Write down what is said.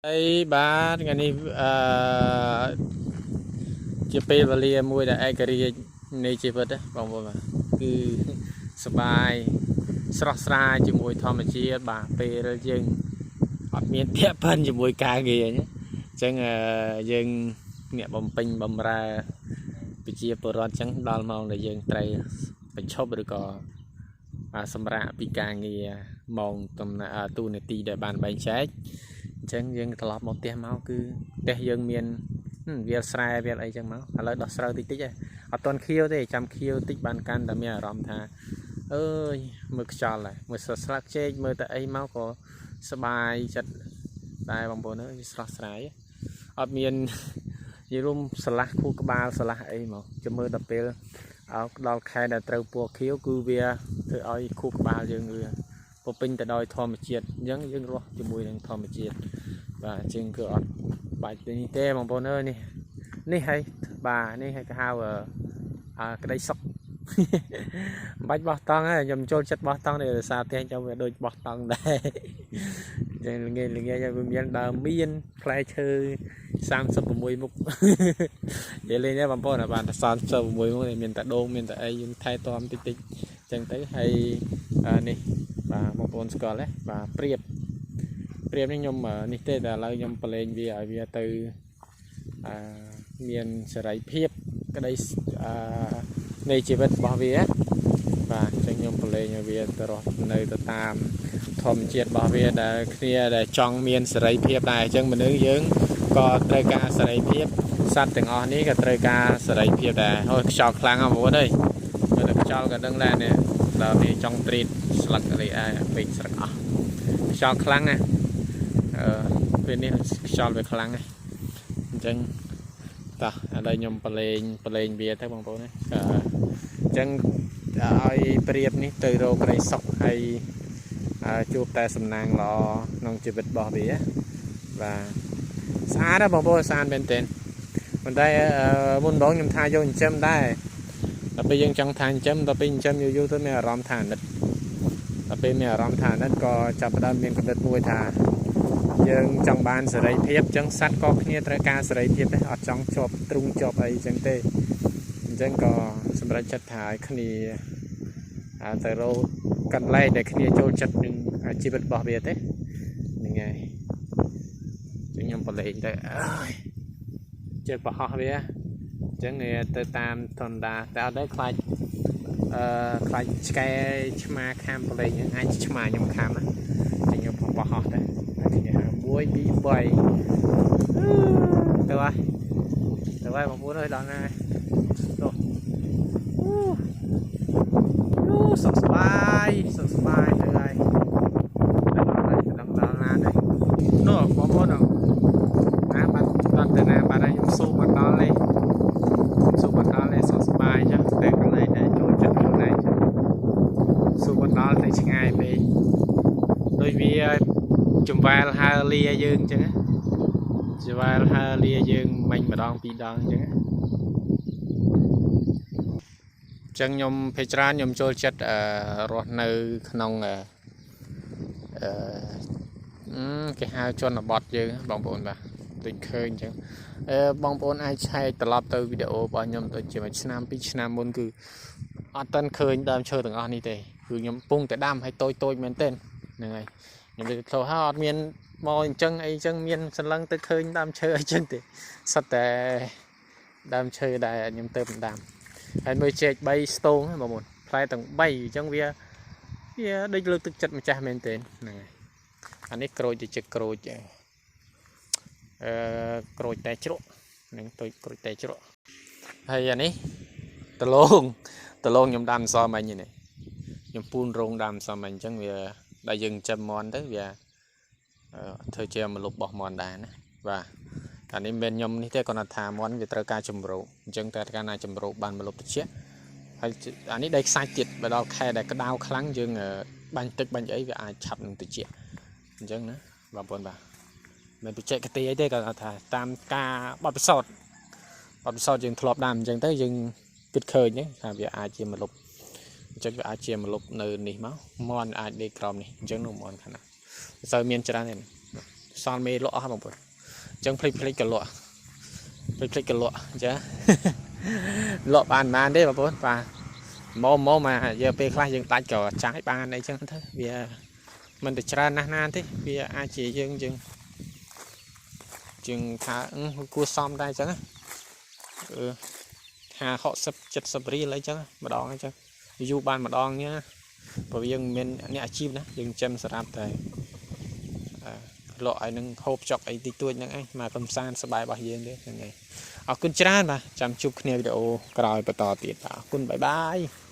ហើយបាទថ្ងៃនេះអឺជាពេលវេលាមួយដែលឯករាជ្យនៃជីវិតណាបងប្អូនបាទគឺសប្បាយស្រស់ស្រាយជាមួយធម្មជាតិបាទពេលយើងអត់មានពាក់ព័ន្ធជាមួយការងារអញ្ចឹងយើងអ្នកបំពេញបំរើប្រជាពលរដ្ឋអញ្ចឹងដល់ម៉ោងដែលយើងត្រូវបញ្ឈប់ឬក៏សម្រាកពីការងារម៉ោងតំណាទូនាទីដែលបានបែងចែកអញ្ចឹងយើងត្រឡប់មកផ្ទះមកគឺផ្ទះយើងមានវាលស្រែវាលអីចឹងមកឥឡូវដោះស្រូវតិចតិចឯងអត់ទាន់ខៀវទេចាំខៀវតិចបានកាន់តែមានអារម្មណ៍ថាអើយមើលខ្យល់ហើយមើលស្រស់ស្លាកជែកមើលតែអីមកក៏សប្បាយចិត្តដែរបងប្អូនអើយស្រស់ស្រាយអត់មាននិយាយរួមស្រឡះខួរក្បាលស្រឡះអីមកចាំមើលដល់ពេលដល់ខែដែលត្រូវពណ៌ខៀវគឺវាធ្វើឲ្យខួរក្បាលយើងវាពពេញទៅដោយធម្មជាតិអញ្ចឹងយើងរស់ជាមួយនឹងធម្មជាតិបាទអញ្ចឹងគឺអត់បាច់នេះទេបងប្អូនអើយនេះនេះហើយបាទនេះហើយគេហៅអឺក្តីសុខមិនបាច់បោះតង់ហើយខ្ញុំចូលចិត្តបោះតង់នេះដោយសារផ្ទះខ្ញុំវាដូចបោះតង់ដែរអញ្ចឹងល្ងាចល្ងាចវាមានដើមមានផ្លែឈើ36មុខនិយាយលេងទេបងប្អូនបានតែ36មុខមានតែដូងមានតែអីយើងថែទាំតិចតិចអញ្ចឹងទៅហើយនេះបាទបងប្អូនស្គាល់ទេបាទព្រៀបព្រៀបនេះខ្ញុំនេះទេតែឥឡូវខ្ញុំប្រឡែងវាឲ្យវាទៅអឺមានសេរីភាពក្តីអឺនៃជីវិតរបស់វាបាទអញ្ចឹងខ្ញុំប្រឡែងឲ្យវាទៅរស់នៅទៅតាមធម្មជាតិរបស់វាដែលគ្នាដែលចង់មានសេរីភាពដែរអញ្ចឹងមនុស្សយើងក៏ត្រូវការសេរីភាពសត្វទាំងអស់នេះក៏ត្រូវការសេរីភាពដែរអូយខ្យល់ខ្លាំងហ្នឹងបងប្អូនអើយមើលតែខ្យល់ក៏ដឹងដែរនេះដល់វាចង់ទ្រីតស្លឹកអីឯពេកស្លឹកអស់ខ្យល់ខ្លាំងណាស់អឺពេលនេះខ្យល់វាខ្លាំងណាស់អញ្ចឹងតោះឥឡូវខ្ញុំប្រឡែងប្រឡែងវាទៅបងប្អូនណាអញ្ចឹងឲ្យព្រៀបនេះទៅរកក្តីសុខហើយជួបតែសំណាងល្អក្នុងជីវិតរបស់វាបាទស្អាតណាស់បងប្អូនស្អាតមែនទែនប៉ុន្តែមុនដងខ្ញុំថាយកចិញ្ចឹមដែរដល់ពេលយើងចង់ថាចិញ្ចឹមដល់ពេលចិញ្ចឹមយូរយូរទៅមានអារម្មណ៍ថាអាណិតដល់ពេលមានអារម្មណ៍ថាអាណិតក៏ចាប់ផ្ដើមមានគំនិតមួយថាយើងចង់បានសេរីភាពអញ្ចឹងសត្វក៏គ្នាត្រូវការសេរីភាពដែរអត់ចង់ជាប់ទ្រុងជាប់អីអញ្ចឹងទេអញ្ចឹងក៏សម្រេចចិត្តថាឲ្យគ្នាទៅរកកន្លែងដែលគ្នាចូលចិត្តនឹងជីវិតរបស់វាទេហ្នឹងហើយខ្ញុំប្រឡែងទៅអើយជើប្រហោះវាអញ្ចឹងទៅតាមធម្មតាតែអត់ដែរខ្លាចអឺខ្លាចឆ្កែឆ្មាខាំប្រឡែងអាចឆ្មាខ្ញុំខាំណាចឹងខ្ញុំប្រហោះទៅគ្នា1 2 3ទៅហើយទៅហើយបងប្អូនអើយដល់ណាទៅអូអូសុខសប្បាយសុខសប្បាយទៅហើយដល់ដល់ណាដែរនោះបងប្អូនណាបាត់បាត់ទៅណាបាត់ហើយខ្ញុំស៊ូមកដល់ទេស៊ូមកដល់ទេសុខសប្បាយចឹងទៅកន្លែងដែលចូលចិត្តខ្លួនឯងចឹងស៊ូមកដល់ទៅឆ្ងាយពេកដូចវាចម្វែលហើលាយើងចឹងចម្វែលហើលាយើងមិញម្ដងពីរដងចឹងចឹងខ្ញុំភេច្រើនខ្ញុំចូលចិត្តរស់នៅក្នុងអឺគេហៅជនបទយើងបងប្អូនបាទដូចឃើញអញ្ចឹងអឺបងប្អូនអាចឆែកត្រឡប់ទៅវីដេអូរបស់ខ្ញុំដូចជាមួយឆ្នាំ2ឆ្នាំមុនគឺអត់ទាន់ឃើញដើមឈើទាំងអស់នេះទេគឺខ្ញុំពងតែដាំឲ្យតូចតូចមែនទែនហ្នឹងហើយខ្ញុំទៅធ្លោហើយអត់មានមកអញ្ចឹងអីអញ្ចឹងមានសន្លឹងទៅឃើញដើមឈើអីចឹងទេសុទ្ធតែដើមឈើដែលខ្ញុំទៅបណ្ដាំហើយមើលចេក3ស្ទងបងប្អូនផ្លែទាំង3អញ្ចឹងវាវាដូចលើកទឹកចិត្តម្ចាស់មែនទែនហ្នឹងហើយអានេះក្រូចទៅជាក្រូចអឺក្រូចតែជ្រក់នឹងតូចក្រូចតែជ្រក់ហើយអានេះដលងដលងខ្ញុំដាំសមិញនេះខ្ញុំពូនរោងដាំសមិញអញ្ចឹងវាដែលយើងចិញ្ចឹមមន់ទៅវាធ្វើជាមលុបរបស់មន់ដែរណាបាទអានេះមិនមែនខ្ញុំនេះទេគាត់ថាមន់វាត្រូវការចម្រោកអញ្ចឹងតែកាលណាចម្រោកបានមលុបត្រជាក់ហើយអានេះដីខ្សាច់ទៀតបើដល់ខែដែលក្តៅខ្លាំងយើងបាញ់ទឹកបាញ់អីវាអាចឆាប់នឹងត្រជាក់អញ្ចឹងណាបងប្អូនបាទមិនបច្ចេកទេសអីទេគាត់ថាតាមការបទពិសោធន៍បទពិសោធន៍យើងធ្លាប់ដាំអញ្ចឹងទៅយើងគិតឃើញថាវាអាចជាមលុបអញ្ចឹងវាអាចជាមលុបនៅនេះមកមន់អាចដេកក្រោមនេះអញ្ចឹងនោះមន់ខាងណាសូវមានច្រើនទេ សល់មេលក់អស់បងប្អូនអញ្ចឹងភ្លេចភ្លេចក៏លក់ភ្លេចភ្លេចក៏លក់អញ្ចឹងលក់បានប៉ុន្មានទេបងប្អូនបាទមកមកមកយើងពេលខ្លះយើងដាច់ក៏ចាយបានអីចឹងទៅវាមិនទៅច្រើនណាស់ណាទេវាអាចជាយើងយើងជាងថាគួរសមដែរអញ្ចឹងអឺ50 60 70រៀលអីចឹងម្ដងអញ្ចឹងយូរបានម្ដងញ៉ាព្រោះយើងមិនមែនអ្នកអាជីពណាយើងចិញ្ចឹមសម្រាប់តែលក់ឲ្យនឹងហូបចុកអីតិចតួចហ្នឹងឯងមកកំសាន្តសប្បាយរបស់យើងទេហ្នឹងឯងអរគុណច្រើនបាទចាំជួបគ្នាវីដេអូក្រោយបន្តទៀតបាទអរគុណបាយបាយ។